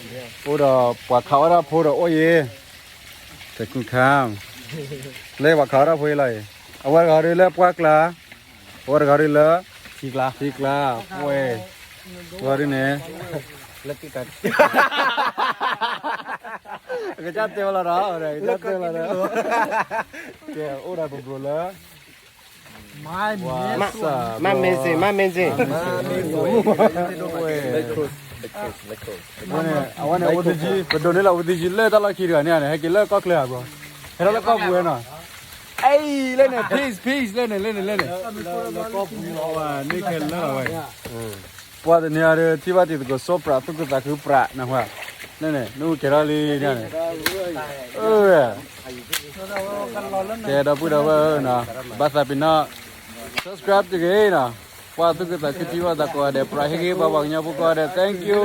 အိၣ်ဒီးပှၤခးဝဲဒၣ်ဖိဒီးအိၣ်ယံၤ, တကူခါ, လၢပှၤခးဝဲဒၣ်ဖိအံၤလီၤအံၤ, အဝဲတဂၤဒုးလၢပှၢ်ကျါ, အဝဲတဂၤဒုးလၢ ထံကျါ, ထံကျါ, ပှဲၤ, အဝဲဒုးန့ၣ် လၢကက အကစၢ်တဲဝဲလီၤဒီး, အကစၢ်တဲဝဲလီၤဒီး, ကဲအိၣ်ဒီးပဘျိးလၢ မ့ၢ်စ့ၢ်, မ့ၢ်စ့ၢ်, မ့ၢ်စ့ၢ်, အဝဲန့ၣ် အဝဲန့ၣ် ဝံသးစူၤ, ပဒိးန့ၢ်လီၤဝံသးစူၤလၢတၢ်လီၢ်ခံတဂၤန့ၣ်န့ၣ် ဟဲက့ၤလၢကီၢ်ချၢဧါဘျီ, ဟဲထီၣ်လၢကီၢ်ပူၤဝဲနီၤ, အံၤ လၢန့ၣ် peace, peace, လၢန့ၣ် လၢန့ၣ် လၢန့ၣ်, န့ၣ်ခဲလၢာ်ဝဲ, ပှၤတနံၤအံၤဒီး ထံၣ်ဘၣ်တံၤသကိး စိပြး သူၣ်ခုသးခုပြး နၢ်ဟူဧါ, လၢန့ၣ် နအိၣ်ကဲထီၣ်လံန့ၣ်, အၢ ကဲဒီပုၢ်ဒီဝဲၢ်ဧၢနီၤ, ဘၣ်သးပ့ၤနီၣ် subscribe တဂ့ၤနီၤ, ပှၤသူၣ်ခုသးခုထံၣ်ဘၣ်သးကိးဂၤဒဲး, ပြးဟ့ၣ်ဂံၢ်ဘါပှၤကညီဖိကိးဂၤဒဲး, thank you.